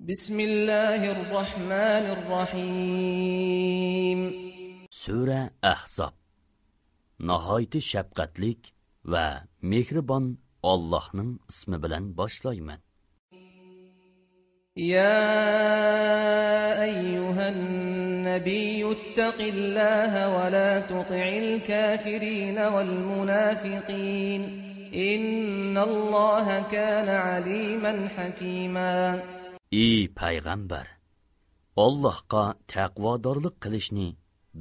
Bismillahirrahmanirrahim. Sura Ahzab. Nihoyat shafqatlik va mehribon Allohning ismi bilan boshlayman. يا أيها النبي اتق الله ولا تطع الكافرين والمنافقين إن الله كان عليما حكيما. Ey payg'ambar, Allohga taqvodorlik qilishni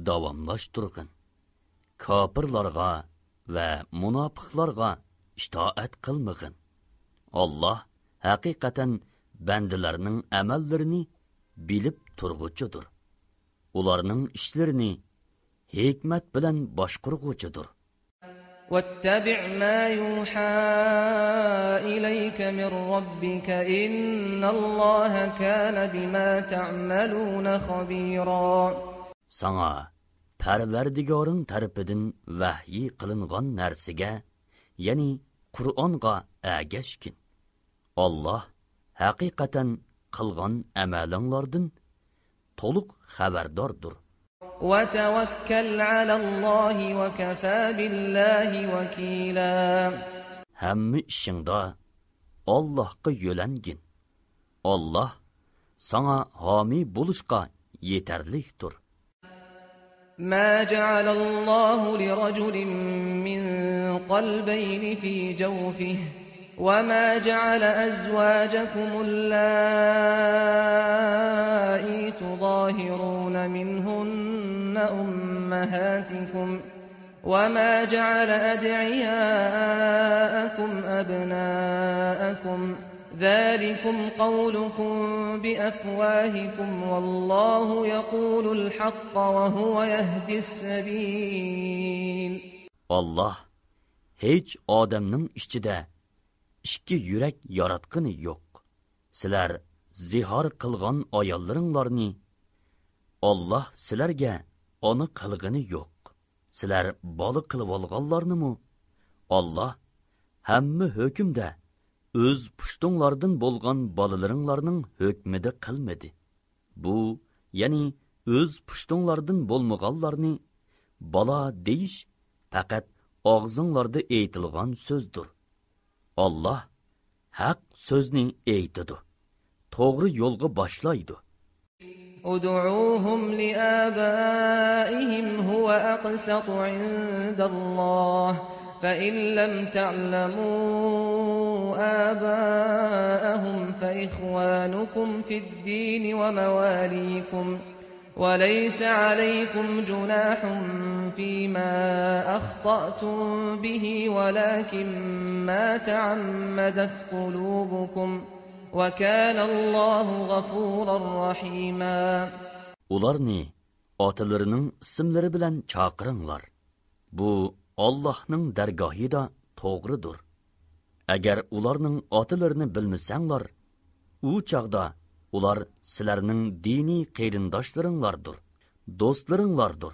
davomlashtirgin. Kofirlarga va munofiqlarga itoat qilmag'in. Alloh haqiqatan bandalarning amallarini bilib turg'uchidir. Ularning ishlarini hikmat bilan boshqarg'uchidir. واتبع ما يوحى إليك من ربك إن الله كان بما تعملون خبيرا. Sana Parvardigoring tarafidan vahiy qilingan narsaga, ya'ni Qur'onga agashkin. Alloh haqiqatan qilgan amalinglardan to'liq xabardordir. وتوكل على الله وكفى بالله وكيلا. Hamma ishingda Allohga yo'langin. Alloh sana homiy bo'lishga yetarlikdir. ما جعل الله لرجل من قلبين في جوفه وما جعل أزواجكم اللائي تظاهرون منهن أمهاتكم وما جعل أدعياءكم أبناءكم ذلكم قولكم بأفواهكم والله يقول الحق وهو يهدي السبيل. Allah hiç adamning ichida ikki yurak yaratqani yo'q. Sizlar zihor qilgan ayollaringlarni Alloh sizlarga onu qilgani yo'q. Sizlar bola qilib olganlarni Alloh hamma hukmda o'z pushtinglardan bo'lgan bolalaringlarning hukmida qilmadi. Bu, ya'ni o'z pushtinglardan bo'lmaganlarni bola deyish faqat og'zinglarda aytilgan so'zdir. Allah haq so'zni aytadi. To'g'ri yo'lga boshlaydi. Ud'uuhum li'abaihim huwa aqsatu 'indalloh fa in lam ta'lamu آباءهم فإخوانكم في الدين ومواليكم وليس عليكم جناح فيما أخطأتم به ولكن ما تعمدت قلوبكم وكان الله غفورا رحيما. Ularni atalarının isimleri bilen çağırınlar. Bu Allah'ның dergahida toğrudur. Agar ularning otalarini bilmasanglar, u chaqda ular sizlarning diniy qarindoshlaringlardir, do'stlaringlardir.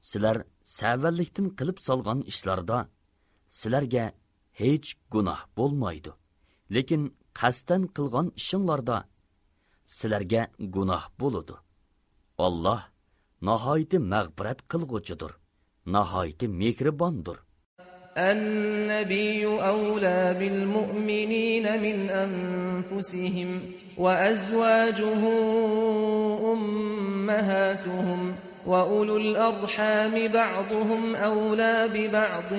Sizlar savallikdan qilib solgan ishlarda sizlarga hech gunoh bo'lmaydi. Lekin qasddan qilgan ishinglarda sizlarga gunoh bo'ladi. Alloh nihoyat mag'firat qilg'uchidir, nihoyat mehribondir. النبي أولى بالمؤمنين من أنفسهم وأزواجه أمهاتهم وأولو الأرحام بعضهم أولى ببعض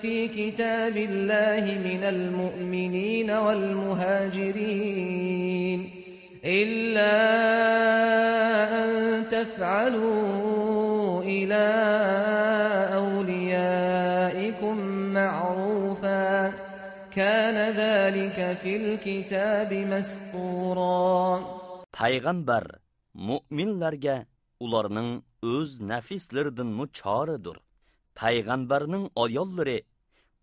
في كتاب الله من المؤمنين والمهاجرين إلا أن تفعلوا إلى أوليائكم معروفا كان ذلك في الكتاب مسطورا. Payg'ambar mu'minlarga ularning o'z nafislaridan choridir. Payg'ambarning ayollari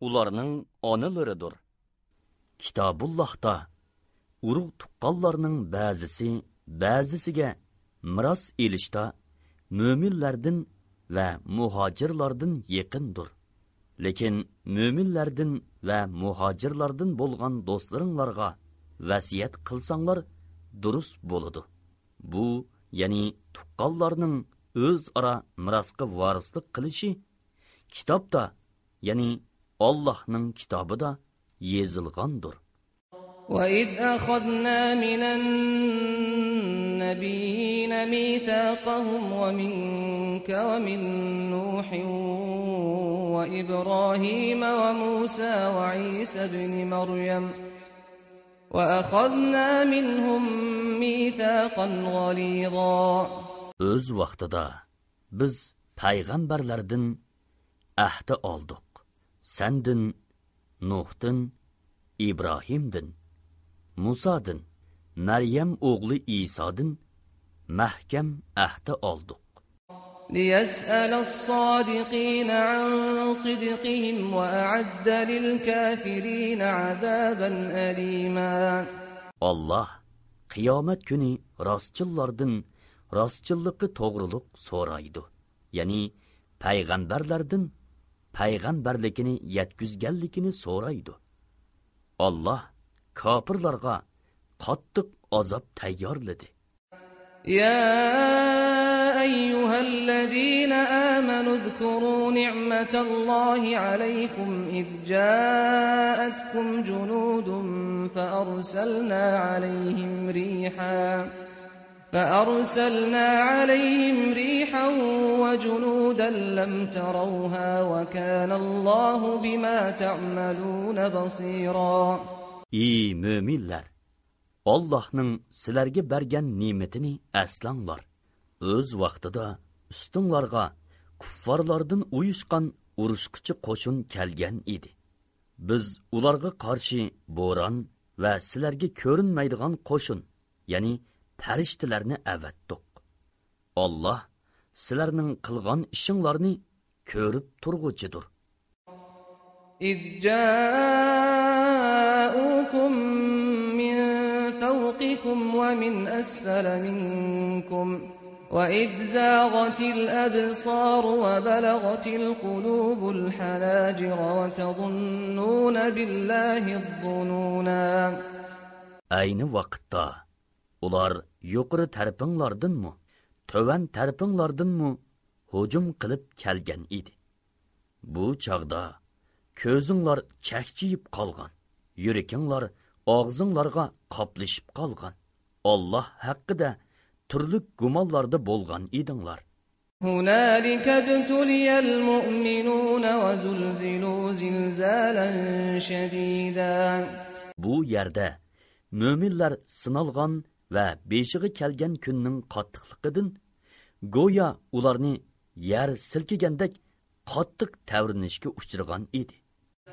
ularning onalaridir. Kitobullohda urug' tuqqanlarning ba'zisiga miros elishda mo'minlardan va muhojirlardan yaqindir. Lekin mo'minlardan va muhojirlardan bo'lgan do'stlaringlarga vasiyat qilsanglar, durust bo'ladi. Bu, ya'ni tuqqanlarning o'zaro mirosga varislik qilishi kitobda, ya'ni Allohning kitobida yozilgandir. وَإِذْ أَخَذْنَا مِنَ النَّبِيِّينَ مِيثَاقَهُمْ وَمِنكَ وَمِن نُّوحٍ وَإِبْرَاهِيمَ وَمُوسَى وَعِيسَى ابْنِ مَرْيَمَ وَأَخَذْنَا مِنْهُم مِيثَاقًا غَلِيظًا. Öz vaqtida biz payg'ambarlardan ahdi oldik. Sendin, Nuhdin, İbrahim'din, Musa'din, Meryem oğlu İsa'din mahkem ahdi oldik. لِيَسْأَلَ الصَّادِقِينَ عَنْ صِدْقِهِمْ وَأَعَدَّ لِلْكَافِرِينَ عَذَابًا أَلِيمًا. Allah kıyamet günü rastçıllardan rastçıllıkı doğruluk soraydı. Yani peygamberlerden peygamberlikini yetkizgenlikini soraydı. Allah kafirlarga qattiq azap tayyorladi. يا أيها الذين آمنوا اذكروا نعمة الله عليكم إذ جاءتكم جنود فأرسلنا عليهم ريحا وجنودا لم تروها وكان الله بما تعملون بصيرا. Ey müminler! Allah'ның sizlarga bergan ne'matini aslanglar. O'z vaqtida ustinglarga kuffarlardan uyushgan urushquchi qo'shin kelgan edi. Biz ularga qarshi bo'ron va sizlarga ko'rinmaydigan qo'shin, ya'ni farishtalarni avatdik. Allah sizlarning qilgan ishinglarni ko'rib turg'uchidir. إذ جاءوكم من فوقكم ومن أسفل منكم وإذ زاغت الأبصار وبلغت القلوب الحناجر وتظنون بالله الظنونا. Ayni vaqtda ular yuqori tarafinglardanmi, tövan tarafinglardanmi hujum qilib kelgan edi. Bu chaqda ko'zinglar chakchiyib qolgan, yurakinglar og'zinglarga qoplashib qolgan. Alloh haqida turli gumonlarda bo'lgan edinglar. هنالك ابتلي المؤمنون وزلزلوا زلزالا شديدا. Bu yerda mo'minlar sinalgan va beshiga kelgan kunning qattiqligidan go'yo ularni yer silkigandek qattiq tavrinishga uchirgan edi.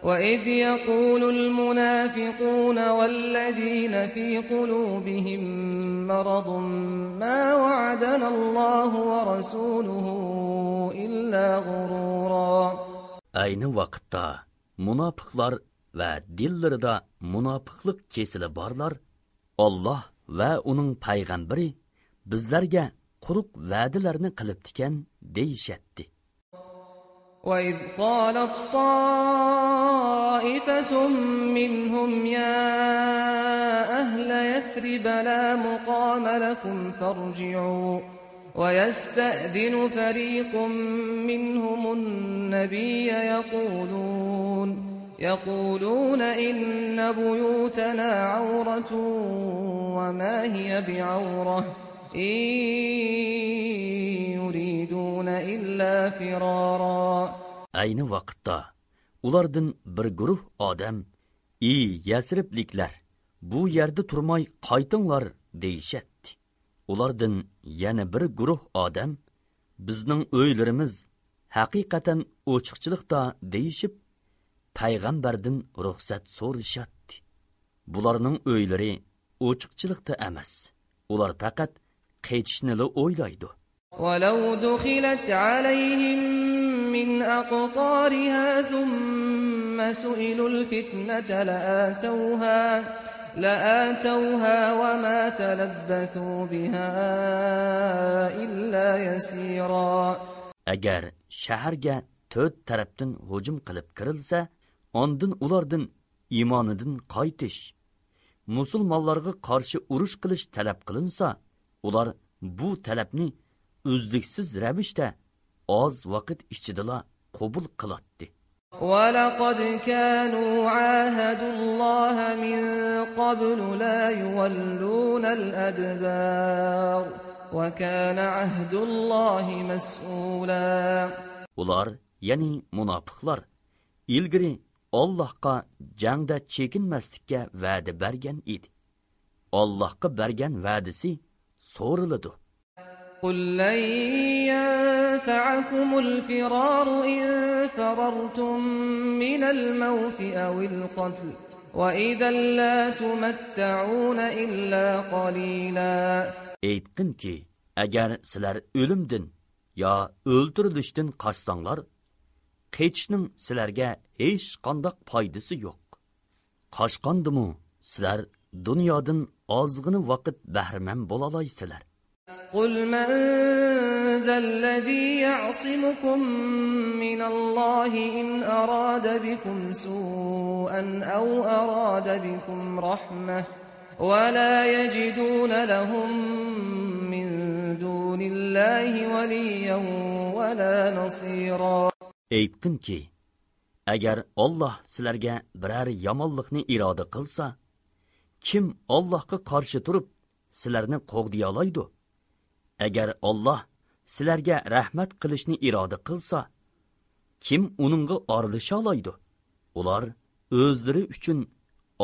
وَإِذْ يَقُولُ الْمُنَافِقُونَ وَالَّذِينَ فِي قُلُوبِهِم مَّرَضٌ مَّا وَعَدَنَا اللَّهُ وَرَسُولُهُ إِلَّا غُرُورًا. Ayni vaqtda munofiqlar va dillarida munofiqlik kesili borlar Alloh va uning payg'ambari bizlarga quruq va'dalarni qilibdikan deyishatdi. وَإِذْ قَالَتْ طَائِفَةٌ مِّنْهُمْ يَا أَهْلَ يَثْرِبَ لَا مُقَامَ لَكُمْ فَارْجِعُوا وَيَسْتَأْذِنُ فَرِيقٌ مِّنْهُمُ النَّبِيَّ يقولون إن بيوتنا عورة وما هي بعورة إن يريدون إلا فرارا. Ayni vaqtda ulardan bir guruh odam, "Ey Yasribliklar, bu yerda turmay qaytinglar" deyishatdi. Ulardan yana bir guruh odam, "Bizning o'ylarimiz haqiqatan ochiqchilikda" deyishib payg'ambardan ruxsat so'rashatdi. Bularning o'ylari ochiqchilikda emas. Ular faqat qaytishni o'ylaydi. وَلَوْ دُخِلَتْ عَلَيْهِمْ مِنْ أَقْطَارِهَا ثُمَّ سُئِلُوا الْفِتْنَةَ لَآتَوْهَا وَمَا تَلَبَّثُوا بِهَا إِلَّا يَسِيرًا. Agar shaharga 4 tarafdan hujum qilib kirilsa, ondan ulardan iymonidan qaytish, musulmonlarga qarshi urush qilish talab qilinsa, ular bu talabni uzluksiz ravishda oz vaqt ichida qabul qiladi. وَلَقَدْ كَانُوا عَاهَدُوا اللَّهَ مِنْ قَبْلُ لَا يُوَلُّونَ الْأَدْبَارَ وَكَانَ عَهْدُ اللَّهِ مَسْئُولًا. Ular, yani munofiqlar, ilgari Allohga jangda chekinmaslikka va'da bergan edi. Allohga bergan va'dasi so'riladi. قُلْ لَنْ يَنْفَعَكُمُ الْفِرَارُ إِنْ فَرَرْتُمْ مِنَ الْمَوْتِ أَوِ الْقَتْلِ وَإِذًا لَا تُمَتَّعُونَ إِلَّا قَلِيلًا. Aytqin ki, agar sizlar o'limdan yo o'ldirilishdan qochsanglar, qechishning sizlarga hech qanday foydasi yo'q. Qochqandimi, sizlar dunyodan ozgina vaqt bahramand bo'la olaysizlar. قُلْ مَنْ ذَا الَّذِي يَعْصِمُكُمْ مِنَ اللَّهِ إِنْ أَرَادَ بِكُمْ سُوءًا أَوْ أَرَادَ بِكُمْ رَحْمَةً وَلَا يَجِدُونَ لَهُم مِّن دُونِ اللَّهِ وَلِيًّا وَلَا نَصِيرًا. Aytqin ki, agar Alloh sizlarga biror yomonlikni iroda qilsa, kim Allohga qarshi turib sizlarni qo'g'diya oladi? Agar Alloh sizlarga rahmat qilishni iroda qilsa, kim uningga orilisha oladi? Ular o'zlari uchun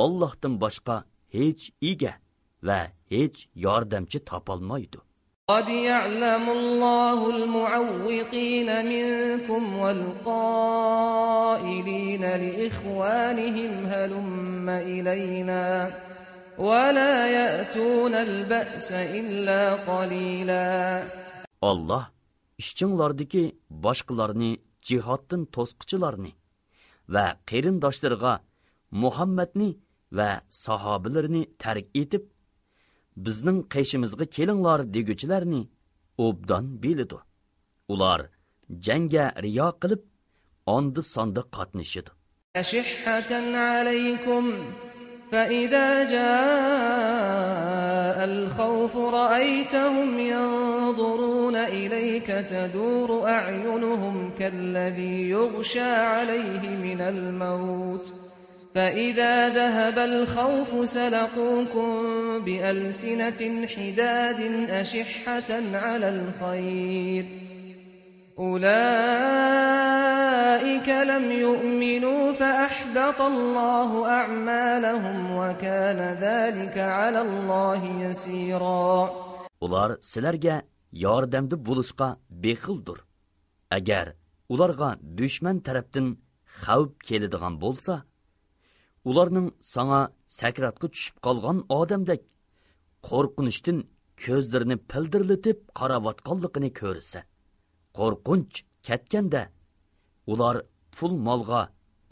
Allohdan boshqa hech ega va hech yordamchi topolmaydi. قَدْ يَعْلَمُ اللَّهُ الْمُعَوِّقِينَ مِنكُمْ وَالْقَائِلِينَ لِإِخْوَانِهِمْ هَلُمَّ إِلَيْنَا وَلَا يَأْتُونَ الْبَأْسَ إِلَّا قَلِيلًا. Allah ishchinglardagi boshqalarni jihoddan to'sqichilarni va qarindoshlarga Muhammadni va sahobalarni tark etib, bizning qeshimizga kelinglar deguchilarni obdan biladi. Ular jangga riyo qilib, ondi sonda qatnashadi. أَشِحَّةً عَلَيْكُمْ فَإِذَا جَاءَ الْخَوْفُ رَأَيْتَهُمْ يَنْظُرُونَ إِلَيْكَ تَدُورُ أَعْيُنُهُمْ كَالَّذِي يُغْشَى عَلَيْهِ مِنَ الْمَوْتِ فَإِذَا ذَهَبَ الْخَوْفُ سَلَقُوكُمْ بِأَلْسِنَةٍ حِدَادٍ أَشِحَّةً عَلَى الْخَيْرِ أُولَئِكَ لَمْ يُؤْمِنُوا فَأَحْبَطَ اللَّهُ أَعْمَالَهُمْ وَكَانَ ذَلِكَ عَلَى اللَّهِ يَسِيرًا. Ular sizlarga yordamda bo'lishqa bexildir. Agar ularga dushman tarafdan xavf keladigan bo'lsa, ularning sana sakratga tushib qolgan odamdek qo'rqinishdan ko'zlarini pildirlatib qaravatganligini ko'rsa, qo'rqinch ketganda ular pul molga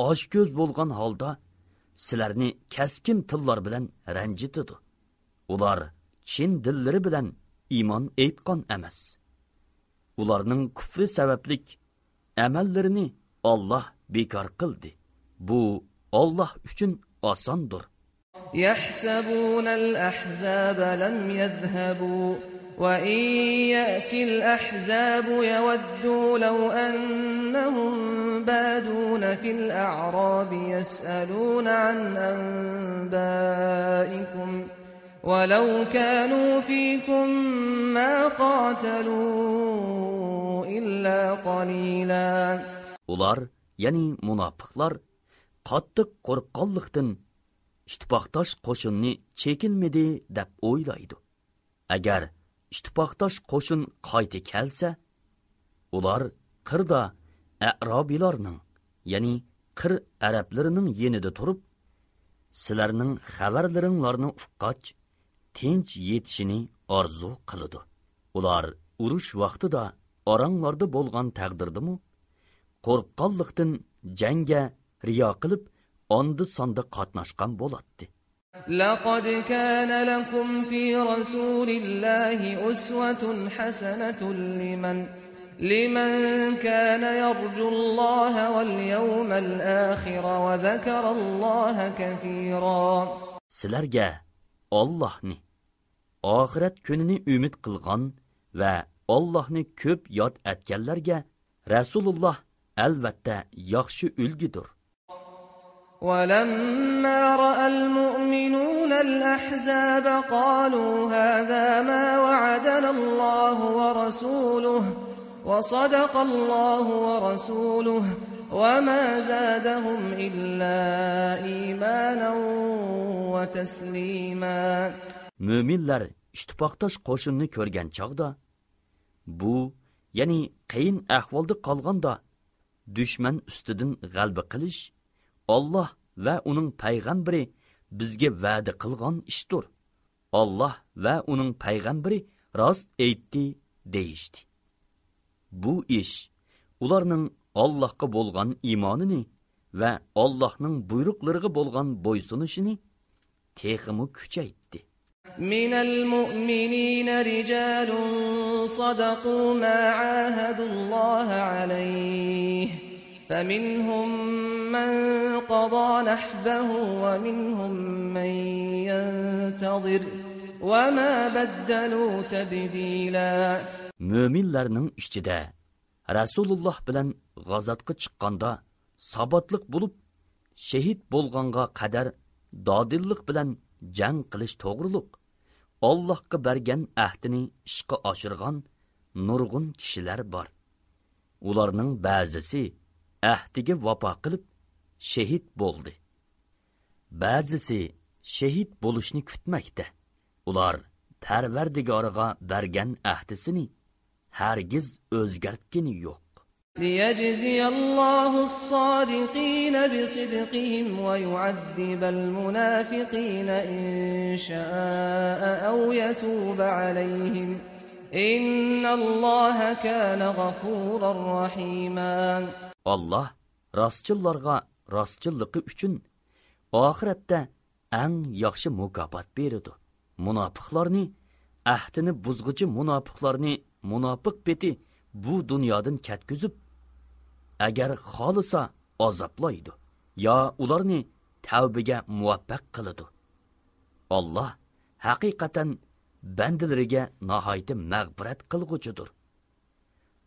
oshko'z bo'lgan holda sizlarni kaskin tillar bilan ranjitadi. Ular chin dillari bilan iymon etgan emas. Ularning kufri sabablik amallarini Alloh bekor qildi. Bu Allah uchun osondir. يَحْسَبُونَ الْأَحْزَابَ لَمْ يَذْهَبُوا وَإِنْ يَأْتِ الْأَحْزَابُ يَوَدُّوا لَوْ أَنَّهُمْ بَادُونَ فِي الْأَعْرَابِ يَسْأَلُونَ عَنْ أَنْبَائِكُمْ وَلَوْ كَانُوا فِيكُمْ مَا قَاتَلُوا إِلَّا قَلِيلًا. Ular, yani munofiqlar, qattiq qo'rqqanlikdan ittifoqdosh qo'shinni chekinmidi deb o'ylaydi. Agar ittifoqdosh qo'shin qayta kelsa, ular qirda a'robilarning, ya'ni qir arablarining yenida turib, sizlarning xabarlaringlarni uqqach, tinch yetishini orzu qiladi. Ular urush vaqtida oranglarda bo'lgan taqdirdimi, qo'rqqanlikdan jangga riyo qilib, ondi sonda qatnashgan bo'ladi. لَقَدْ كَانَ لَكُمْ فِي رَسُولِ اللَّهِ أُسْوَةٌ حَسَنَةٌ لِمَنْ كَانَ يَرْجُو اللَّهَ وَالْيَوْمَ الْآخِرَ وَذَكَرَ اللَّهَ كَثِيرًا. Sizlarga Allohni, oxirat kunini umid qilgan va Allohni ko'p yod etganlarga Rasululloh albatta yaxshi ulgidir. ولما رأى المؤمنون الأحزاب قالوا هذا ما وعدنا الله ورسوله وصدق الله ورسوله وما زادهم إلا إيمانا وتسليما. Müminler ittifoqdosh qo'shinni ko'rgan chog'da, bu, ya'ni qiyin ahvolda qolganda, dushman ustidan g'alaba qilish Alloh va uning payg'ambari bizga va'da qilgan ishdir. Alloh va uning payg'ambari rost aytdi deyishdi. Bu ish ularning Allohga bo'lgan iymonini va Allohning buyruqlariga bo'lgan bo'ysunishini texmi kuchaytdi. من المؤمنين رجال صدقوا ما عاهدوا الله عليه فمنهم من قضى نحبه ومنهم من ينتظر وما بدلوا تبديلا. Müminlerning ichida Rasululloh bilan g'azotga chiqqanda sabotliq bo'lib, shahid bo'lganga qadar dodillik bilan jang qilish to'g'riliq Allohga bergan ahdini ishga oshirgan nurg'un kishilar bor. Ularning ba'zisi ahdiga vafo qilib shahid bo'ldi. Ba'zisi shahid bo'lishni kutmoqda. Ular Parvardigoriga bergan ahdisini hargiz o'zgartgani yo'q. ليجزي الله الصادقين بصدقهم ويعذب المنافقين إن شاء أو يتوب عليهم إن الله كان غفورا رحيما. Allah rostchillarga rostchilligi uchun oxiratda eng yaxshi mukofot beradi. Munofiqlarni, ahdini buzg'uchi munofiqlarni munofiq beti bu dunyodan ketkizib, agar xolisa azoblaydi yo ularni tavbaga muvaffaq qiladi. Alloh haqiqatan bandalariga nihoyatda mag'firat qilg'uchidir,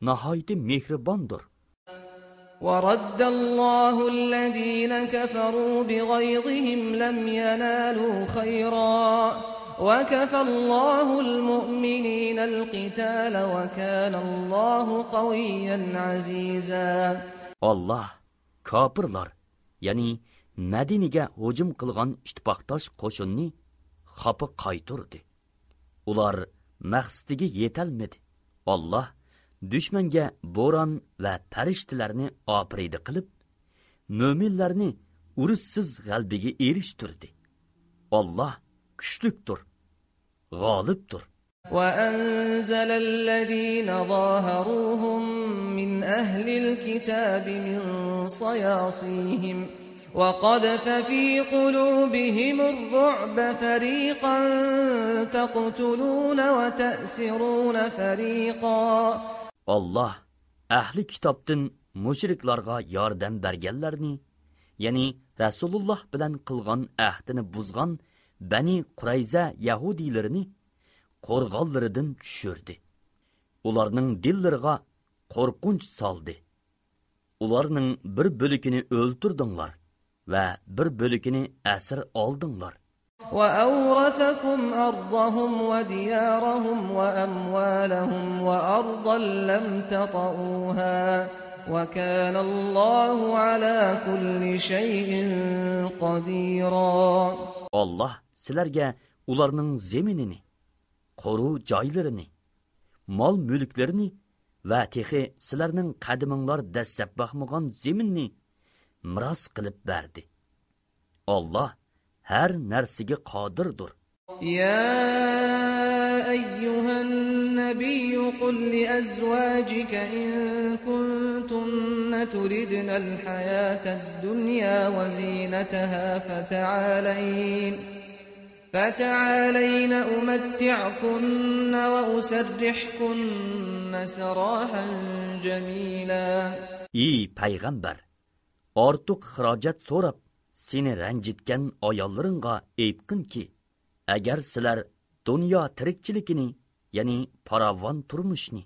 nihoyatda mehribondir. ورد الله الذين كفروا بغيظهم لم ينالوا خيرا وكفى الله المؤمنين القتال وكان الله قويا عزيزا. Allah kafirlar, ya'ni Madinaga hujum qilgan ittifoqdosh qo'shinni xafa qaytirdi. Ular maqsadiga yetolmadi. Allah dushmanga bo'ron va farishtalarni opridi qilib, mo'minlarni urushsiz g'albiga erishtirdi. Allah kuchlikdir, g'olibdir. وأنزل الذين ظاهروهم من أهل الكتاب من صياصيهم وقذف في قلوبهم الرعب فريقا تقتلون وتأسرون فريقا. Allah ahli kitobdan mushriklarga yordam berganlarni, ya'ni Rasululloh bilan qilgan ahdini buzgan Bani Qurayza yahudiylarini qo'rg'onlaridan tushirdi. Ularning dillariga qo'rqinch soldi. Ularning bir bo'ligini o'ltirdinglar va bir bo'ligini asir oldinglar. وأورثكم أرضهم وديارهم وأموالهم وأرضا لم تطئوها وكان الله على كل شيء قديرا. Allah sizlarga ularning zeminini, qo'ru joylarini, mol mulklarini va texi sizlarning qadiminglar dastlab baxmagan zeminni miros qilib berdi. Allah her narsiga qodirdir. يا أيها النبي قل لأزواجك إن كنتن تردن الحياة الدنيا وزينتها فتعالين أمتعكن وأسرحكن سراحا جميلا. Ey payg'ambar, ortiq xarajat so'rab seni ranjitgan ayollaringga aytqinki, agar sizlar dunyo tirikchiligini, ya'ni farovon turmushni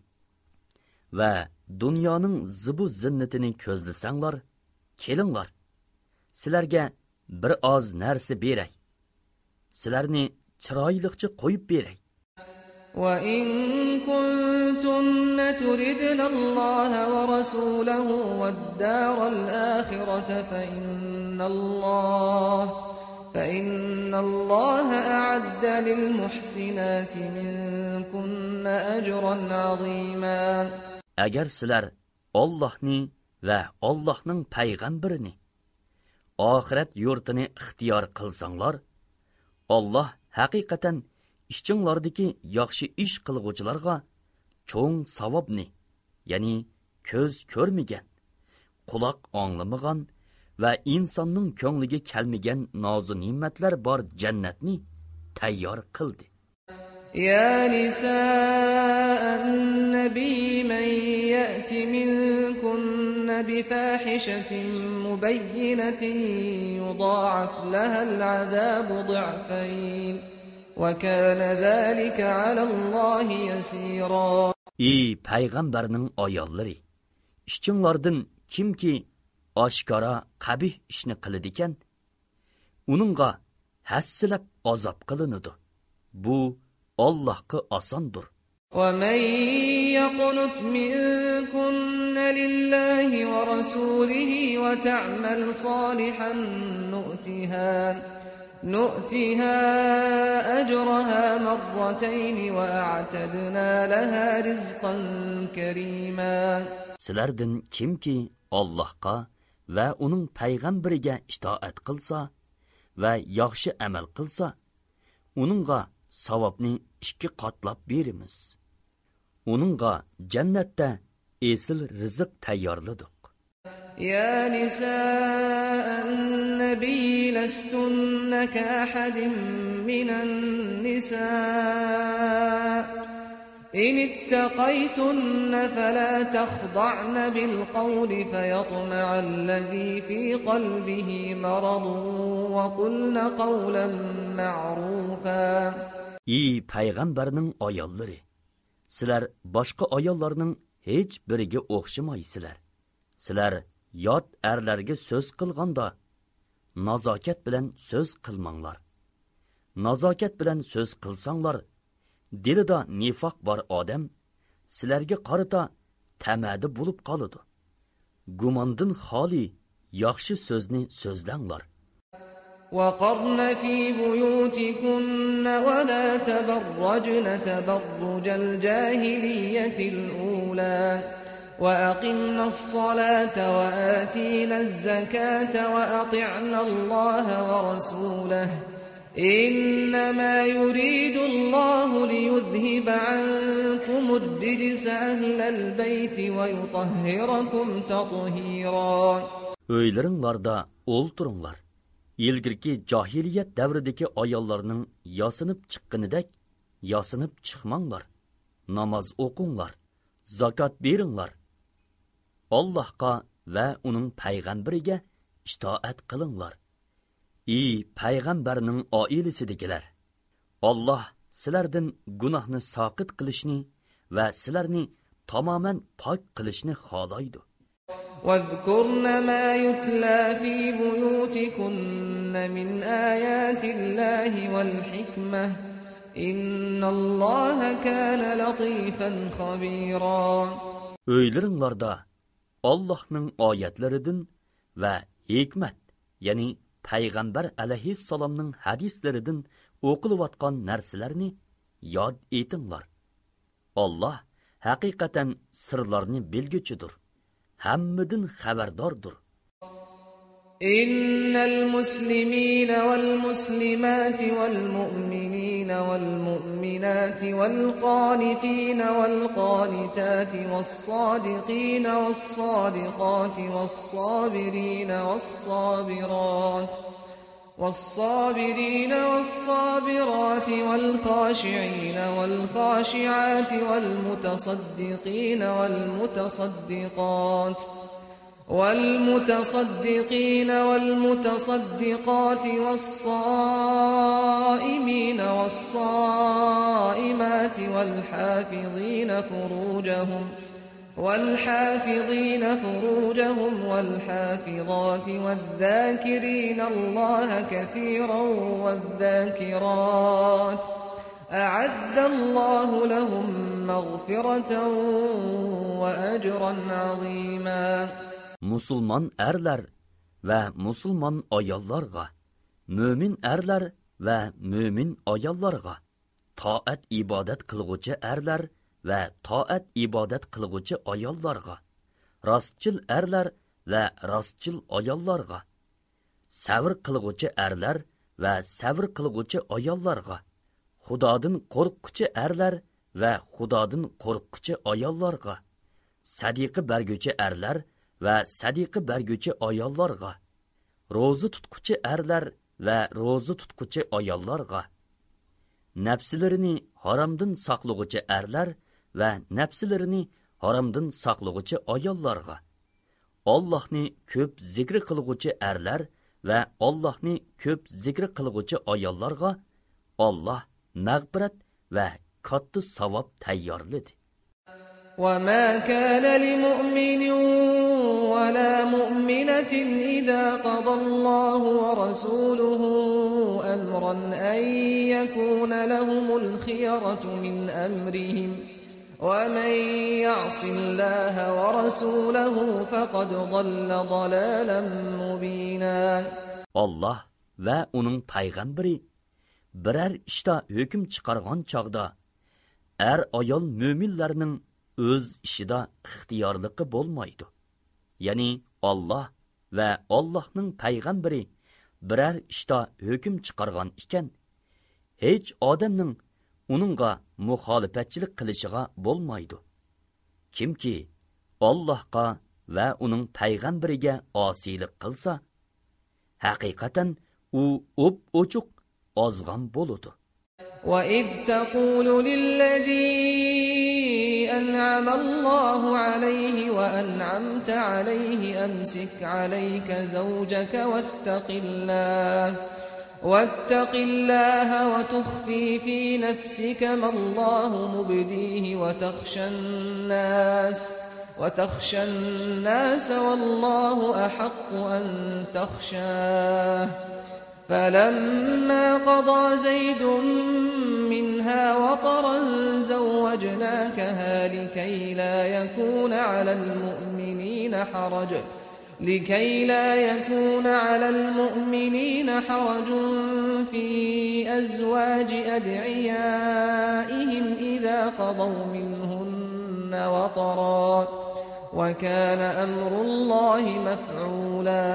va dunyoning zibu zinnatini ko'zlasanglar, kelinglar, sizlarga bir oz narsa beray, sizlarni chiroyliqcha qo'yib beray. وَإِن كُنتُنَّ تُرِدْنَ اللَّهَ وَرَسُولَهُ وَالدَّارَ الْآخِرَةَ فَإِنَّ اللَّهَ أَعَدَّ لِلْمُحْسِنَاتِ مِنكُنَّ أَجْرًا عَظِيمًا. Agar sizlar Allohni va Allohning payg'ambarini, oxirat yurtini ixtiyor qilsanglar, Alloh haqiqatan ishinglardagi yaxshi ish qilguvchilarga cho'ng savobni, ya'ni ko'z ko'rmagan, quloq anglamagan va insonning ko'ngliga kelmagan nozu ne'matlar bor jannatni tayyor qildi. يا نساء النبي من يأت منكن بفاحشة مبينة يضاعف لها العذاب ضعفين وكان ذلك على الله يسيرا. Ey payg'ambarning ayollari, ishchinglardan kimki oshkora qabih ishni qiladigan, uningga hassilab azob qilinadi. Bu Allohga osondir. وَمَن يَقْنُتْ مِنكُنَّ لِلَّهِ وَرَسُولِهِ وَتَعْمَلْ صَالِحًا نُؤْتِهَا أَجْرَهَا مرتين وَأَعْتَدْنَا لَهَا رِزْقًا كَرِيمًا. Sizlardan kimki Allohga va uning payg'ambariga itoat qilsa va yaxshi amal qilsa, uningga savobni 2 qatlab beramiz. Uningga jannatda esil rizq tayyorladik. يا نساء النبي لستن كأحد من النساء إن اتقيتن فلا تخضعن بالقول فيطمع الذي في قلبه مرض وقلن قولا معروفا. Ey payg'ambarning ayollari, sizlar boshqa ayollarning hech biriga o'xshamaysizlar. Sizlar yot erlarga so'z qilganda nazokat bilan so'z qilmanglar. Nazokat bilan so'z qilsanglar, dilida nifoq bor odam sizlarga qarata tamadi bo'lib qoladi. Gumondan xoli yaxshi so'zni so'zlanglar. وَقَرْنَ فِي بُيُوتِكُنَّ وَلَا تَبَرَّجْنَ تَبَرُّجَ الْجَاهِلِيَّةِ الْأُولَى وَأَقِمْنَ الصَّلَاةَ وَآتِينَ الزَّكَاةَ وَأَطِعْنَ اللَّهَ وَرَسُولَهُ إِنَّمَا يُرِيدُ اللَّهُ لِيُذْهِبَ عَنكُمُ الرِّجْسَ أَهْلَ الْبَيْتِ وَيُطَهِّرَكُمْ تَطْهِيرًا. Öyleringlarda o'ltiringlar. İlgirki cahiliyet devrideki ayollarının yasınıp çıkkınıdek yasınıp çıkmanglar. Namaz okunglar. Zakat beringlar. Allah'a ve onun peygamberiga itoat qilinglar. Ey payg'ambarning oilasidagilar, Allah sizlardan gunohni soqit qilishni va sizlarni tamoman pok qilishni xohlaydi. وَاذْكُرْنَ مَا يُتْلَى فِي بُيُوتِكُنَّ مِنْ آيَاتِ اللَّهِ وَالْحِكْمَةِ إِنَّ اللَّهَ كَانَ لَطِيفًا خَبِيرًا. Öyleringlarda Allah'ның ayetlerinden ve hikmet, yani Peygamber aleyhisselamның hadislerinden okulayotgan narsalarni yod etinglar. Allah haqiqatan sirlarni bilguchidir. Hammadan xabardordir. إن المسلمين والمسلمات والمؤمنين والمؤمنات والقانتين والقانتات والصادقين والصادقات والصابرين والصابرات والخاشعين والخاشعات والمتصدقين والمتصدقات والمتصدقين والمتصدقات والصائمين والصائمات والحافظين فروجهم والحافظات والذاكرين الله كثيرا والذاكرات أعد الله لهم مغفرة وأجرا عظيما. Musulmon erlar va musulmon ayollarga, mo'min erlar va mo'min ayollarga, toat ibodat qilguvchi erlar va toat ibodat qilguvchi ayollarga, rostchil erlar va rostchil ayollarga, savr qilguvchi erlar va savr qilguvchi ayollarga, Xudodan qo'rqquchi erlar va Xudodan qo'rqquchi ayollarga, sadiqa berguvchi erlar va sadiqa berguvchi ayollarga, ro'za tutquchi erlar va ro'za tutquchi ayollarga, nafslarini haromdan saqlag'uvchi erlar va nafslarini haromdan saqlag'uvchi ayollarga, Allohni ko'p zikr qilguvchi erlar va Allohni ko'p zikr qilguvchi ayollarga Alloh mag'firat va katta savob tayyorladi. وما كان لمؤمن ولا مؤمنة إذا قضى الله ورسوله أمرا أن يكون لهم الخيرة من أمرهم ومن يعص الله ورسوله فقد ضل ضلالا مبينا. Allah va uning payg'ambari biror ishda hukm chiqargan chog'da ayol mo'minlarning o'z ishida ixtiyorligi bo'lmaydi. Ya'ni Alloh va Allohning payg'ambari biror ishda hukm chiqargan ekan, hech odamning uningga muxolifatchilik qilishiga bo'lmaydi. Kimki Allohga va uning payg'ambariga osiylik qilsa, haqiqatan u o'p-o'chuq ozg'on bo'ladi. وَإِذْ تَقُولُ لِلَّذِي أَنْعَمَ اللَّهُ عَلَيْهِ وَأَنْعَمْتَ عَلَيْهِ أَمْسِكْ عَلَيْكَ زَوْجَكَ واتق الله وتخفي في نفسك ما الله مبديه وتخشى الناس والله أحق أن تخشاه فلما قضى زيد منها وطرا زوجناكها لكي لا يكون على المؤمنين حرج في أزواج أدعيائهم إذا قضوا منهن وطرا وكان أمر الله مفعولا.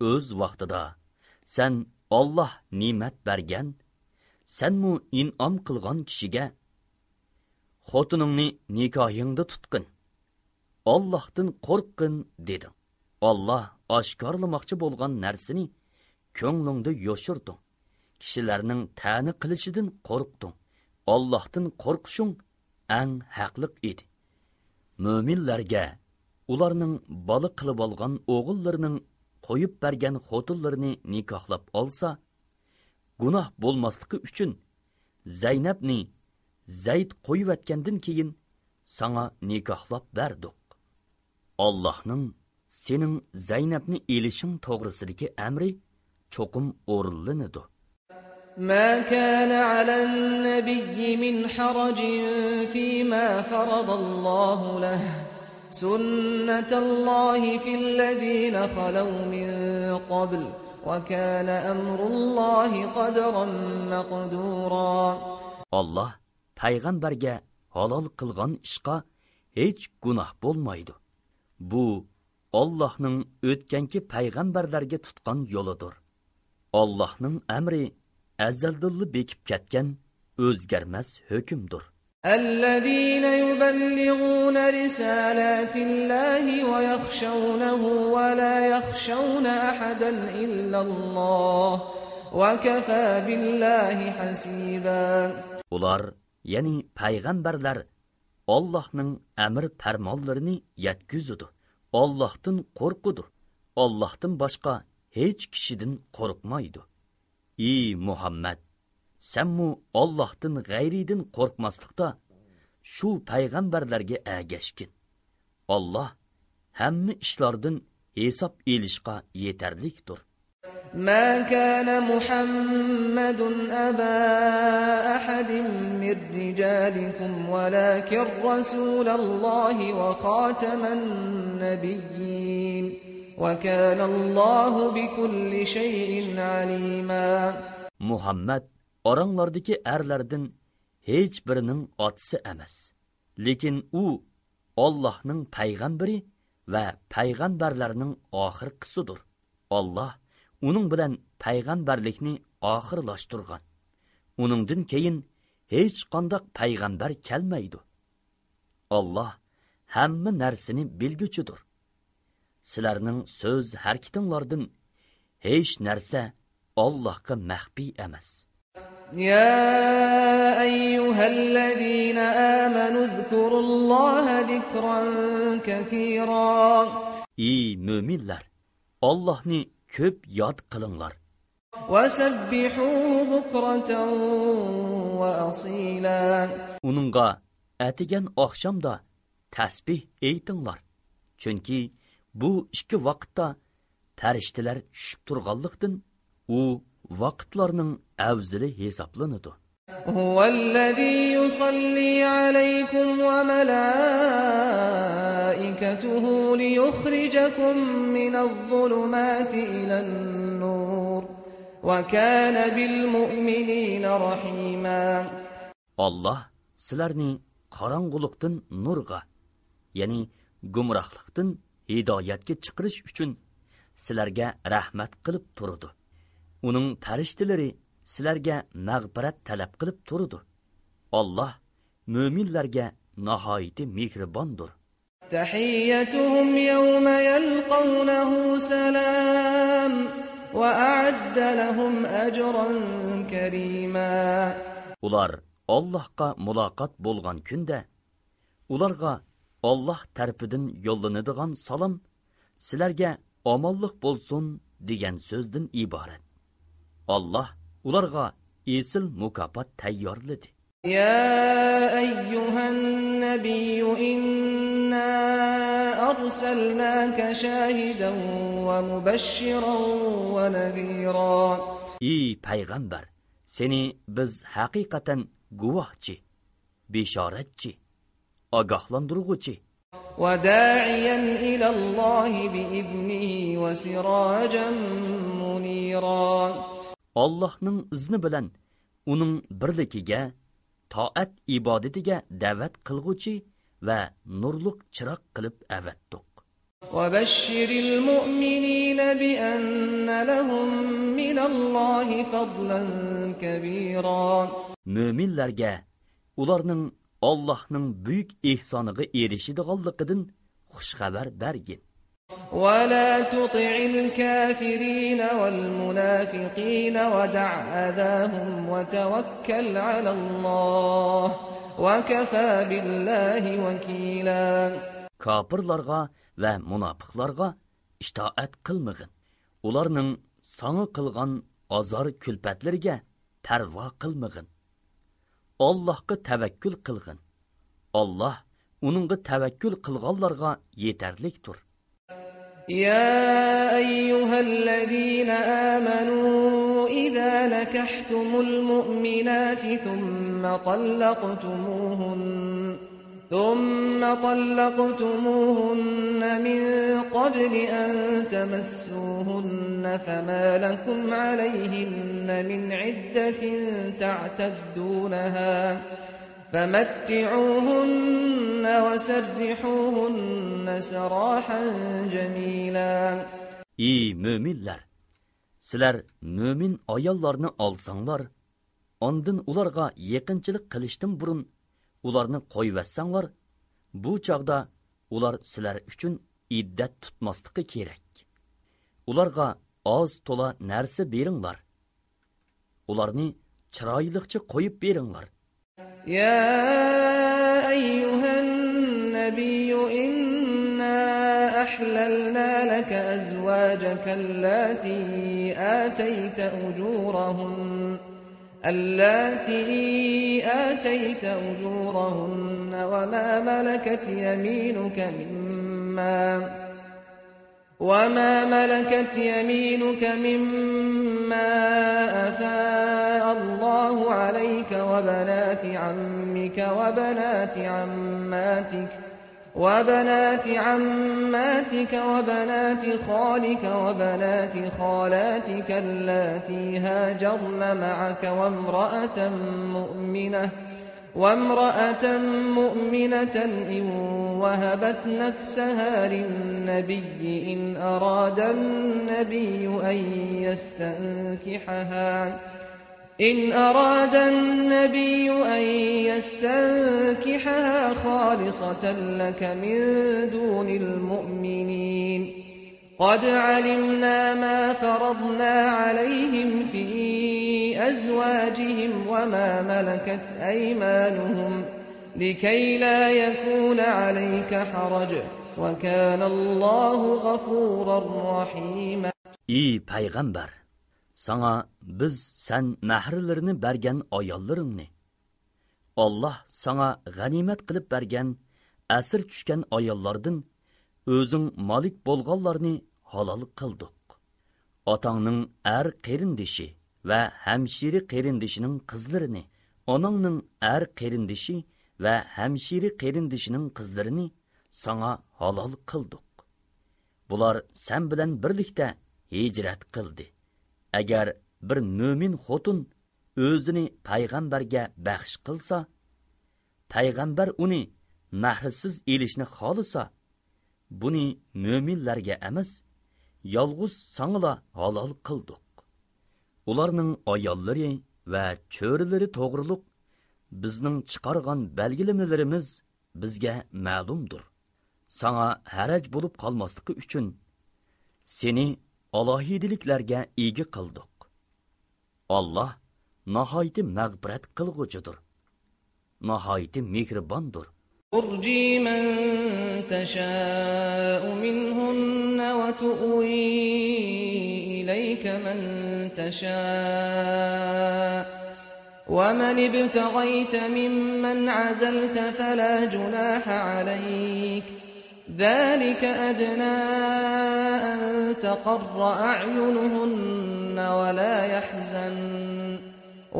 Öz vaqtida sen Allah nimet bergen, sen mu in'am qilgan kishiga xotiningni nikohingda tutqin, Allohdan qo'rqin deding. Allah oshkorlamoqchi bo'lgan narsani ko'nglingda yo'shirding. Kishilarning ta'ni qilishidan qo'rqding. Allohdan qo'rqishing eng haqliq edi. Mo'minlarga ularning bola qilib olgan o'g'illarining qo'yib bergan xotinlarini nikohlab olsa, gunoh bo'lmasligi uchun Zaynabni Zayd qo'yib keyin sana nikohlab berdik. Allohning sening Zaynabni elishing to'g'risidagi amri cho'qim o'rinlanidir. ما كان على النبي من حرج فيما فرض الله له سنة الله في الذين خلوا من قبل وكان أمر الله قدرا مقدورا. Allah payg'ambarga halol qilgan ishqa hech gunoh bo'lmaydi. Bu Allohning o'tganki payg'ambarlarga tutgan yo'lidir. Allohning amri azaldan bekib ketgan o'zgarmas hukmdir. الذين يبلغون رسالات الله ويخشونه ولا يخشون أحدا إلا الله وكفى بالله حسيبا. Ular, yani payg'ambarlar Allohning amr farmonlarini yetkizadi Allah'tan korkudu. Allah'tan başka hiç kişiden korkmaydı. Ey Muhammed, sen mu Allah'tan gayriden korkmaslıkta şu peygamberlerge ergeşkin. Allah hemme işlardan hesap elişka yeterliktir. ما كان محمد أبا أحد من رجالكم ولكن رسول الله وخاتم النبيين وكان الله بكل شيء عليما. Muhammed oranlardaki erlerden hiç birinin atısı emas. Lekin u Allah'ның peygamberi ve peygamberlerinin ahirkisidir. Allah onun bilen peygamberlikni ahirlaştırgan. Onundan keyin hiç qandaq peygamber kelmeydi. Allah hemme nersini bilgüçüdür. Sizlerning söz harakatinglardan hiç nerse Allah'a mahbi emas. يا أيها الذين آمنوا اذكروا الله ذكرا كثيرا. Ey müminler, Allah'ni köp yad kılınlar. وسبحوه بكرة وأصيلا. Onunğa etigen akşamda tesbih eytinglar. Çünkü bu iki vakitta perişteler düşüp turganlıktan o vakitlarının evzili hesaplanıdı. هو الذي يصلي عليكم وملائكته ليخرجكم من الظلمات إلى النور وكان بالمؤمنين رحيما. Allah sizlerni qarang'uliqdan nurga, yani gumrohlikdan hidoyatga chiqarish uchun sizlarga rahmat qilib turdi. Uning farishtalari sizlarga mag'firat talab qilib turdi. Allah mo'minlarga nihoyat mehribondir. تحيتهم يوم يلقونه سلام وأعد لهم أجرا كريما. Ular Allahqa muloqot bo'lgan kunda ularga Allah tarafidan yo'llanadigan salom sizlarga omonlik bo'lsin degan so'zdan iborat. Allah ularga esil mukofot tayyorladi. يا أيها النبي إنا أرسلناك شاهدا ومبشرا ونذيرا. Ey payg'ambar, seni biz haqiqatan guvohchi, bishoratchi, ogohlantiruvchi وداعيا إلى الله بإذنه وسراجا منيرا. Allah'ның izni bilan uning birligiga, toat ibodatiga da'vat qilguvchi va nurliq chiroq qilib avatdiq. وبشر المؤمنين بأن لهم من الله فضلا كبيرا. Mo'minlarga ularning Allohning buyuk ehsoniga erishadiganligidan xush xabar bergin. ولا تطع الكافرين والمنافقين ودع أذاهم وتوكل على الله وكفى بالله وكيلا. Kafirlarga va munofiqlarga itoat qilmag'in. Ularning sana qilgan azor kulpatlariga parvo qilmag'in. Allohga tavakkul qilgin. Allah uningga tavakkul qilganlarga yetarlikdir. يا أيها الذين آمنوا إذا نكحتم المؤمنات ثم طلقتموهن من قبل أن تمسوهن فما لكم عليهن من عدة تعتدونها فمتعوهن وسرحوهن سراحا جميلا. Ey müminler! Sizler mümin ayollarını alsanglar, ondan ularga yaqinchilik qilishdan burun ularni qo'yvatsanglar, bu chaqda ular sizlar uchun iddat tutmasligi kerak. Ularga oz to'la narsa beringlar. Ularni chiroyliqcha qo'yib beringlar. يا أيها النبي إنا عبادك اللاتي آتيت أجورهن وما ملكت يمينك مما أفاء الله عليك وبنات عمك وبنات عماتك وبنات خالك وبنات خالاتك اللاتي هاجرن معك وامرأة مؤمنة إن وهبت نفسها للنبي إن أراد النبي أن يستنكحها خالصة لك من دون المؤمنين قد علمنا ما فرضنا عليهم في أزواجهم وما ملكت أيمانهم لكي لا يكون عليك حرج وكان الله غفورا رحيما. Ey payg'ambar, sana biz sen mahrlarni bergan ayollaringni, Allah sana g'animat qilib bergan asir tushgan ayollardan o'zing malik bo'lganlarni halol qildik. Otangning er qerindishi va hamshiri qerindishining qizlarini, onangning er qerindishi va hamshiri qerindishining qizlarini sana halol qildik. Bular sen bilan birlikda hijrat qildi. Agar bir mo'min xotin o'zini payg'ambarga baxsh qilsa, payg'ambar uni mahrsiz elishni xolisa, buni mo'minlarga emas, yolg'iz sangla halol qildik. Ularning ayollari va cho'rilari to'g'riliq bizning chiqargan belgilamelerimiz bizga ma'lumdir. Sana haraj bo'lib qolmasligi uchun seni alohidiliklarga ega qildik. Allah nihoyat mag'firat qilg'uchidir, nihoyat mehribondir. ترجي من تشاء منهن وتؤوي إليك من تشاء ومن ابتغيت ممن عزلت فلا جناح عليك ذلك أدنى أن تقر أعينهن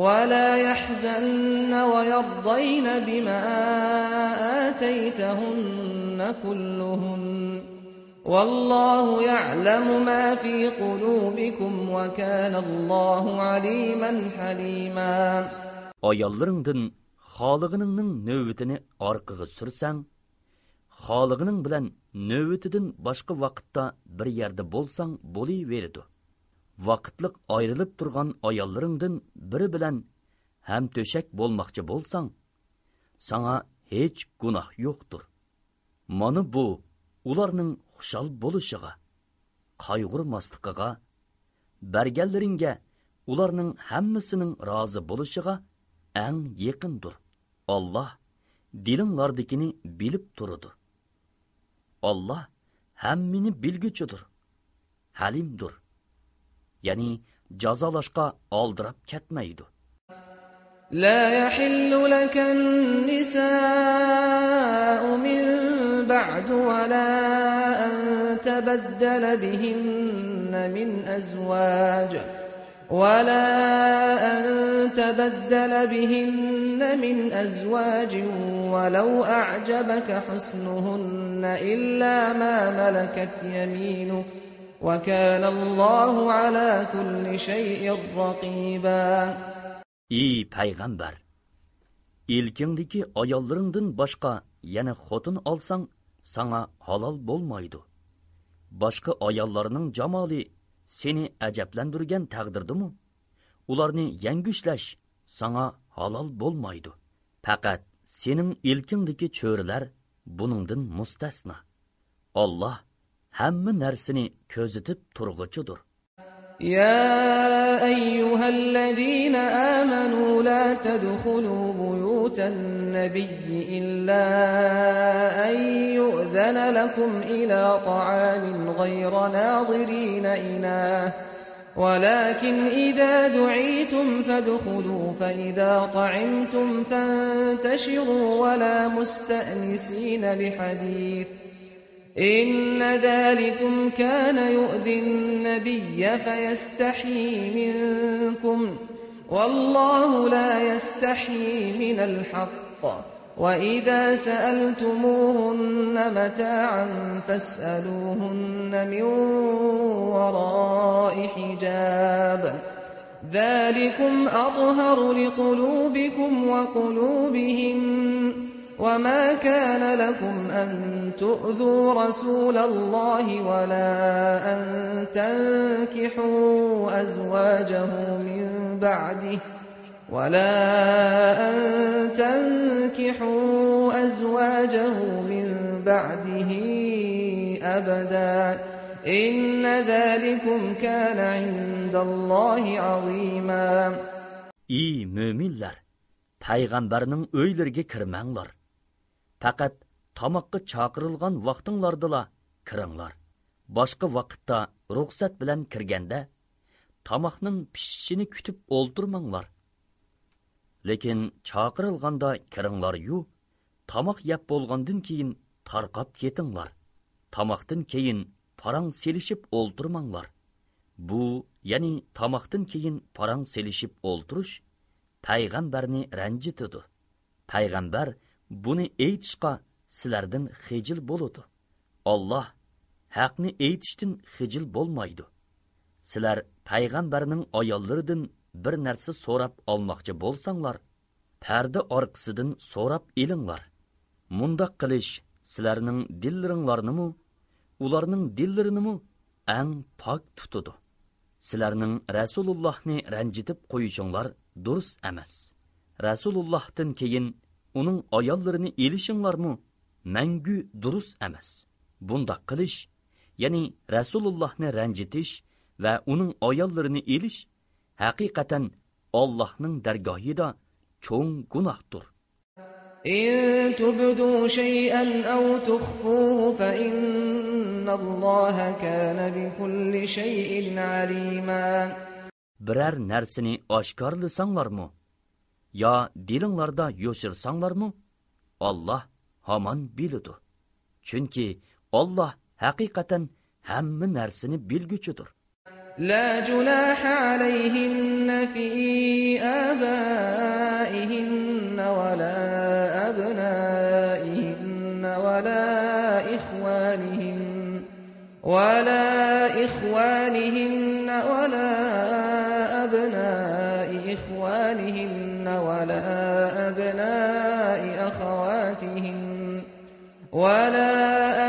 ولا يحزن ويرضين بما آتيتهن كلهن والله يعلم ما في قلوبكم وكان الله عليما حليما. Ayollarыңdan xoliqiningning növbetini orqaga sursan, xoliqining bilan növbetidan boshqa vaqtda bir yerda bo'lsang bo'laveradi. Vaqtliq ayrılib turgan ayollaringdan biri bilan ham to'shak bo'lmoqchi bo'lsang, sana hech gunoh yo'qdir. Mana bu ularning xushal bo'lishiga, qayg'urmasligiga, berganlaringga ularning hammasining rozi bo'lishiga eng yaqindir. Allah dilinglardikini bilib turadi. Allah hammini bilguchidir, halimdir. Yani cazalashqa oldirab ketmaydi. لا يحل لك النساء من بعد ولا أن تبدل بهن من أزواج ولو أعجبك حسنهن إلا ما ملكت يمينك وكان الله على كل شيء رقيبا. Ey payg'ambar, ilkingdagi ayollaringdan boshqa yana xotin olsang, sana halol bo'lmaydi. Boshqa ayollarning jamoli seni ajablantirgan taqdirdimi? Ularni yangushlash sana halol bo'lmaydi. Faqat sening ilkingdagi cho'rilar buningdan mustasno. Allah hamma narsani ko'zitib turg'uchidir. يا أيها الذين آمنوا لا تدخلوا بيوت بيوت النبي إلا أن يؤذن لكم إلى طعام غير ناظرين إناه ولكن إذا دعيتم فادخلوا فإذا طعمتم فانتشروا ولا مستأنسين لحديث إن ذلكم كان يؤذي النبي فيستحيي منكم والله لا يستحيي من الحق وإذا سألتموهن متاعا فاسألوهن من وراء حجاب ذلكم أطهر لقلوبكم وقلوبهم وما كان لكم أن تؤذوا رسول الله ولا أن تنكحوا أزواجه من بعده أبدا إن ذلكم كان عند الله عظيما. İyi müminler, Peygamberinin öylerine kirmenglar. Fakat tamakka çakırılgan vaqtinglardala kiringlar. Başka vaqtda ruxsat bilan kirganda tamakning pishishini kutib o'ltirmanglar. Lekin çakırılganda kiringlar yu, tamak yap bo'lgandan keyin tarqab ketinglar. Tamakdan keyin parang selishib o'ltirmanglar. Bu, ya'ni tamakdan keyin parang selishib o'ltirish payg'ambarni ranjitidi. Payg'ambar buni aytishqa sizlardan xijil bo'ladi. Alloh haqni aytishdan xijil bo'lmaydi. Sizlar payg'ambarning ayollaridan bir narsa so'rab olmoqchi bo'lsanglar, parda orqasidan so'rab elinglar. Mundaq qilish sizlarning dillaringlarni ularning dillarini eng pok tutadi. Sizlarning Rasulullohni ranjitib qo'yishinglar durust emas. Rasulullohdan keyin uning ayollarini elishinglarmi mangu durust emas. Bundaq qilish, ya'ni Rasulullohni ranjitish va uning ayollarini elish haqiqatan Allohning dargohida cho'ng gunohdir. إن تبدوا شيئا أو تخفوه فإن الله كان بكل شيء عليما. Birer narsani oshkorlasanglarmi yo dilinglarda yo'shirsanglarmi, Alloh hamon biladi. Chunki Alloh haqiqatan hamma narsani bilguchidir. لا جناح عليهن في آبائهن ولا أبنائهن ولا إخوانهن ولا أبناء إخوانهن ولا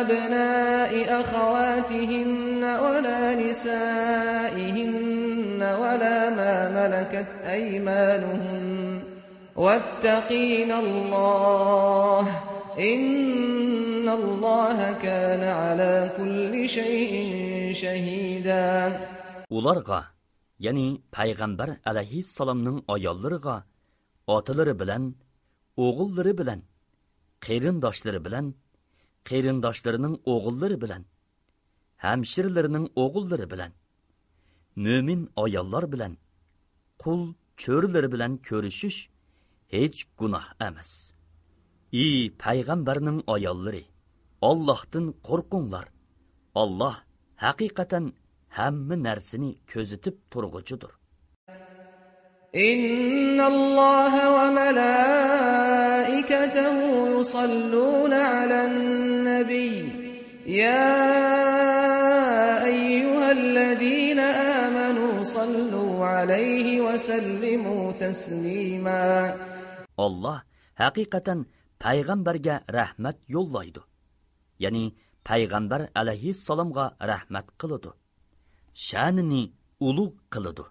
أبناء أخواتهن ولا نسائهن ولا ما ملكت أيمانهن واتقين الله إن الله كان على كل شيء شهيدا. Ularga, yani Peygamber aleyhisselamның ayollariga, otalari bilan, o'g'illari bilan, qeyrindoshları bilan, qeyrindoshlarının o'g'illari bilan, hamshirlarining o'g'illari bilan, mo'min ayollar bilan, qul cho'rilari bilan ko'rishish hech gunoh emas. Ey payg'ambarning ayollari, Allohdan qo'rqinglar. Alloh haqiqatan hamma narsani ko'zitib turg'uchidir. إن الله وملائكته يصلون على النبي يا أيها الذين آمنوا صلوا عليه وسلموا تسليما. Allah haqiqatan payg'ambarga rahmat yo'llaydi. Ya'ni payg'ambar alayhissalomga rahmat qiladi. Sha'nini ulug' qiladi.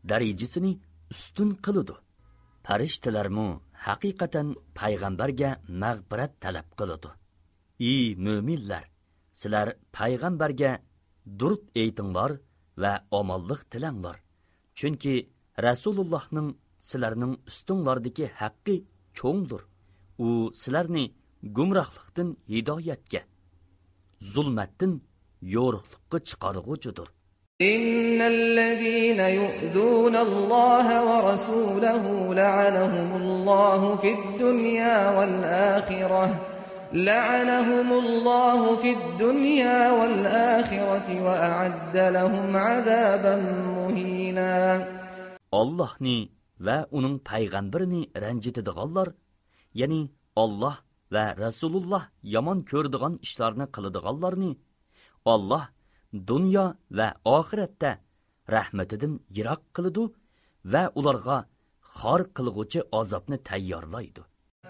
Darajasini ustun qiladi. Farishtalarmu haqiqatan payg'ambarga mag'firat talab qiladi. Ey mo'minlar, sizlar payg'ambarga durud aytinglar va omonlik tilanglar. Chunki Rasulullohning sizlarning ustinglardagi haqqi cho'ngdir. U sizlarni gumrohlikdan hidoyatga, zulmatdan yo'riqlikka chiqarg'uchidir. إن الذين يؤذون الله ورسوله لعنهم الله في الدنيا والآخرة وأعد لهم عذابا مهينا. Allah'ni ve onun peygamberini rencitidiganlar, yani Allah ve Resulullah yaman kördügan işlerini kılıdiganlarni, Allah dünya ve ahirette rahmetinden yirak kılıdı ve ularga xar kılgıcı azapını tayyorlaydı.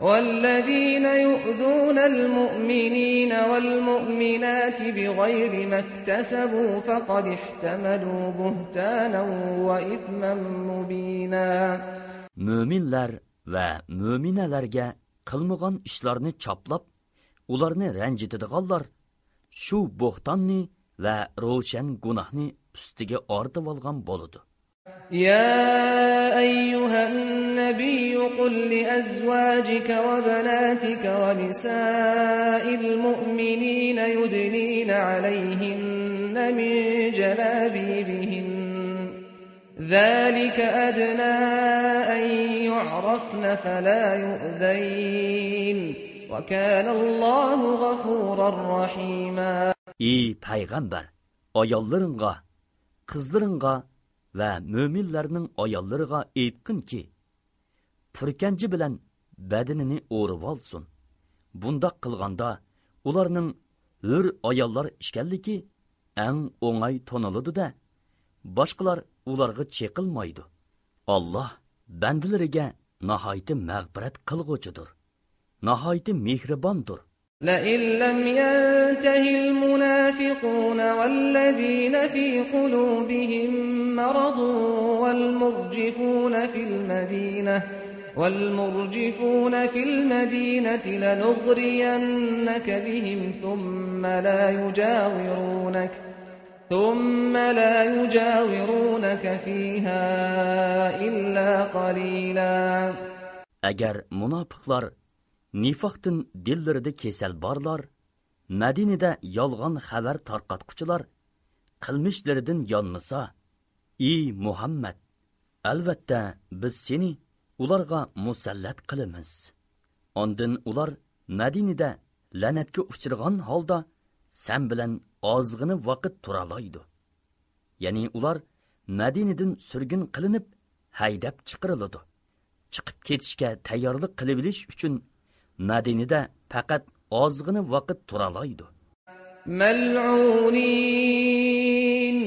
والذين يؤذون المؤمنين والمؤمنات بغير ما اكتسبوا فقد احتملوا بهتانا وإثما مبينا. Müminler ve müminelerge kılmıgan işlerini çaplap, ularını rencitidiganlar, şu bohtanni ve roşen günahni üstige artıp algan boludu. يا أيها النبي قل لأزواجك وبناتك ونساء المؤمنين يدنين عليهن من جلابيبهن ذلك أدنى أن يعرفن فلا يؤذين وكان الله غفورا رحيما. Ey peygamber, ayollarınga, kızlarınga ve müminlerinin ayollarıga aytqin ki, pürkenci bilen bedenini o'rib olsun. Bundaq qilganda, ularning hür ayollar ishkanligi eng o'ng'ay toniladi-da, boshqalar ularga cheqilmaydi. Allah bandalariga nihoyat mag'firat qilg'uchidir, nihoyat mehribondir. لئن لم ينته المنافقون والذين في قلوبهم مرض والمرجفون في المدينة لنغرينك بهم ثم لا يجاورونك فيها إلا قليلا. Agar munofiqlar nifaqdan dillarida kesal borlar, Madinada yolg'on xabar tarqatquchilar qilmishlaridan yonmasa, ey Muhammad, albatta biz seni ularga musallat qilamiz. Ondan ular Madinada la'natga uchirgan holda sen bilan ozg'ini vaqt turalaydi. Ya'ni ular Madinadan surgun qilinib haydab chiqariladi. Chiqib ketishga tayyorlik qilib olish uchun Madinada faqat ozg'ini vaqt turalaydi. ملعونين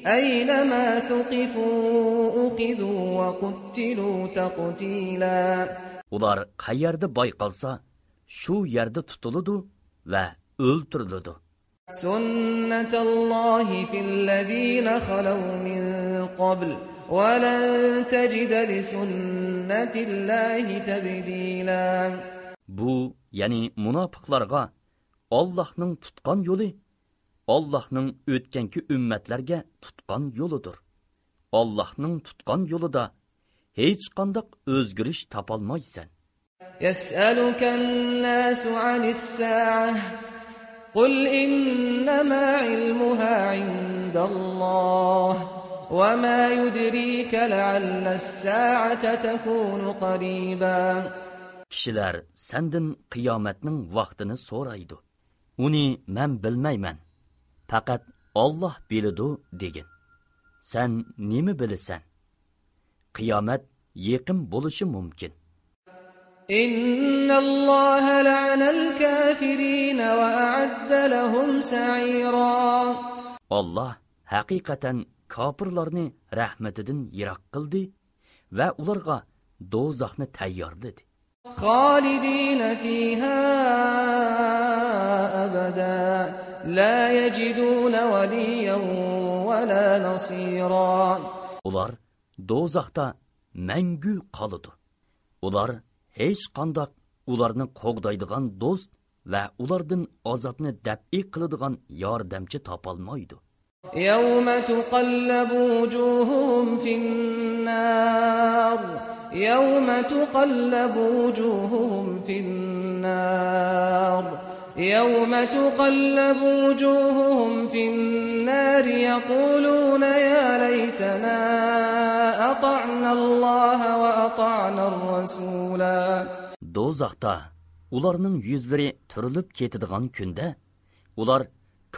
أينما ثقفوا أخذوا وقتلوا تقتيلا. Ular qayerda bayqalsa, shu yerda tutiladi va o'ltiriladi. سنة الله في الذين خلوا من قبل ولن تجد لسنة الله تبديلا. Bu, yani munofiqlarga Allah'ның tutqan yolu, Allah'ның o'tganki ummatlarga tutqan yo'lidir. Allah'ның tutqan yo'lida hech qanday o'zgarish topolmaysan. يسألك الناس عن الساعة قل إنما علمها عند الله وما يدريك لعل الساعة تكون قريبا. Kishilar sendan qiyomatning vaqtini so'raydi. Uni men bilmayman, faqat Alloh biladi degin. Sen nima bilasan? Qiyomat yaqin bo'lishi mumkin. Innalloha la'anal kafirin va a'adda lahum sa'ira. Allah haqiqatan kofirlarni rahmatidan yiroq qildi va ularga do'zaxni tayyorladi. خالدين فيها أبدا لا يجدون وليا ولا نصيرا. Ular do'zaxda mangu qoladi. Ular hech qanday ularni qo'g'daydigan do'st va ulardan azobni dab'i qiladigan yordamchi topolmaydi. يوم تقلب وجوههم في النار يَوْمَ تُقَلَّبُ وُجُوهُهُمْ فِي النَّارِ يَوْمَ تُقَلَّبُ وُجُوهُهُمْ فِي النَّارِ يَقُولُونَ يَا لَيْتَنَا أَطَعْنَا اللَّهَ وَأَطَعْنَا الرَّسُولَا. Dozaqda ularning yuzlari turilib ketadigan kunda ular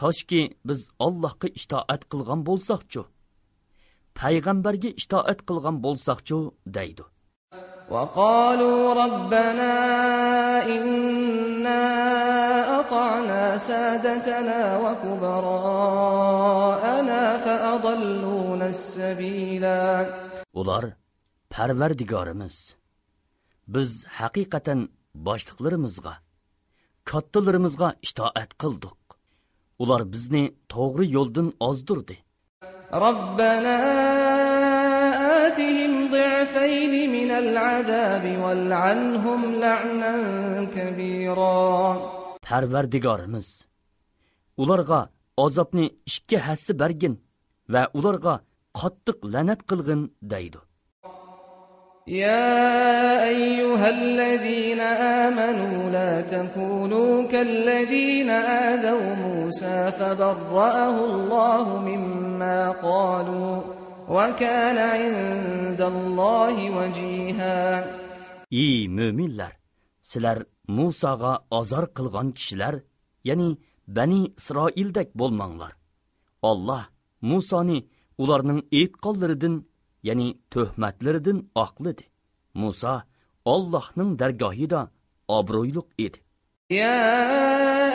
koshki biz Allohga itoat qilgan bo'lsaqchu, payg'ambarga itoat qilgan bo'lsaqchu deydi. وَقَالُوا رَبَّنَا إِنَّا أَطَعْنَا سَادَتَنَا وَكُبَرَاءَنَا فَأَضَلُّونَا السَّبِيلَا. Ular, Parvardigorimiz, biz haqiqatan boshliqlarimizga, kattalarimizga itoat qildik. Ular bizni to'g'ri yo'ldan ozdirdi. رَبَّنَا آتِهِمْ ضِعْفَيْنِ مِنَ الْعَذَابِ وَالْعَنْهُمْ لَعْنًا كَبِيرًا. Parvardigorimiz, ularga azobni 2 hassi bergin va ularga qattiq la'nat qilgin deydi. يَا أَيُّهَا الَّذِينَ آمَنُوا لَا تَكُونُوا كَالَّذِينَ آذَوْا مُوسَى فَبَرَّأَهُ اللَّهُ مِمَّا قَالُوا وَكَانَ عِندَ اللَّهِ وَجِيهًا. Ey müminler, sizler Musa'ga azar qilgan kishilar, ya'ni Bani İsraildek bo'lmanglar. Allah Musa'ni ularning aytqanlaridan, ya'ni tuhmatlaridan aqlidi. Musa Allohning dargohida obro'yliq edi. يَا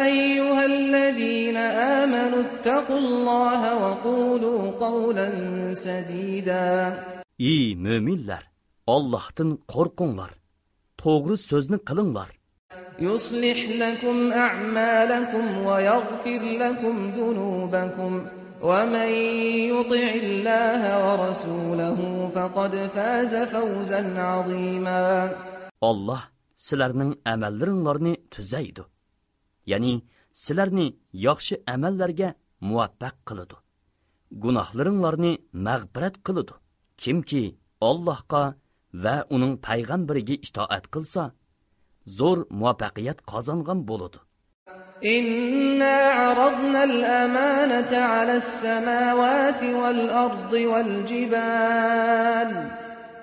أَيُّهَا الَّذِينَ آمَنُوا اتَّقُوا اللَّهَ وَقُولُوا قَوْلًا سَدِيدًا. Ey müminler, Allah'tan korkunlar, doğru sözünü kılınlar. يُصْلِحْ لَكُمْ أَعْمَالَكُمْ وَيَغْفِرْ لَكُمْ ذُنُوبَكُمْ وَمَنْ يُطِعِ اللَّهَ وَرَسُولَهُ فَقَدْ فَازَ فَوْزًا عَظِيمًا. Allah sizlerning amellaringlarni tuzaydi. Ya'ni sizlarni yaxshi amallarga muvaffaq qiladi. Gunohlaringlarni mag'firat qiladi. Kimki Allohga va uning payg'ambariga itoat qilsa, zo'r muvaffaqiyat qozongan bo'ladi. إِنَّا عَرَضْنَا الْأَمَانَةَ عَلَى السَّمَاوَاتِ وَالْأَرْضِ وَالْجِبَالِ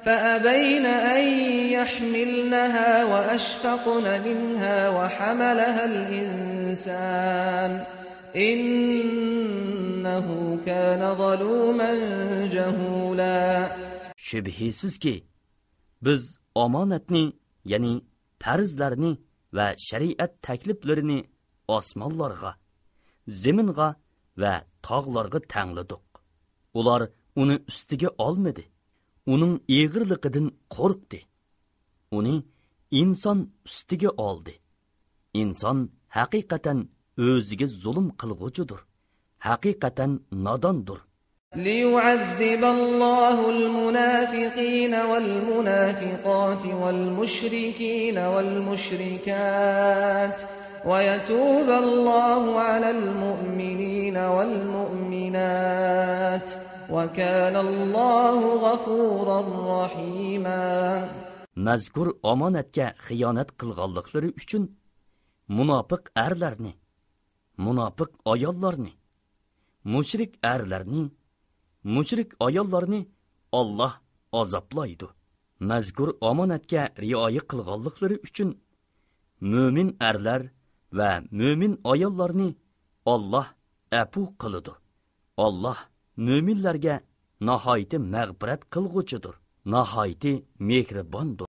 فَأَبَيْنَ أَن يَحْمِلْنَهَا وَأَشْفَقْنَ مِنْهَا وَحَمَلَهَا الْإِنسَانُ إِنَّهُ كَانَ ظَلُومًا جَهُولًا. Şübhisizki biz omonatni, ya'ni farzlarni va shariat takliflarini osmonlarga, zaminga va tog'larga tangladik. Ular uni ustiga olmadi. Uning eg'irligidan qo'rqdi. Uni inson ustiga oldi. Inson haqiqatan o'ziga zulm qilg'uchidir. Haqiqatan nodondir. لِيُعَذِّبَ اللَّهُ الْمُنَافِقِينَ وَالْمُنَافِقَاتِ وَالْمُشْرِكِينَ وَالْمُشْرِكَاتِ وَيَتُوبَ اللَّهُ عَلَى الْمُؤْمِنِينَ وَالْمُؤْمِنَاتِ وَكَانَ اللَّهُ غَفُورًا رَحِيمًا. Mazkur omonatga xiyonat qilganliklari uchun munofiq erlarni, munofiq ayollarni, mushrik erlarni, mushrik ayollarni Allah azoblaydi. Mazkur omonatga rioya qilganliklari uchun mo'min erlar va mo'min ayollarni Allah afu qiladi. Allah mo'minlarga nihoyatda mag'firat qilg'uchidir, nihoyatda mehribondir.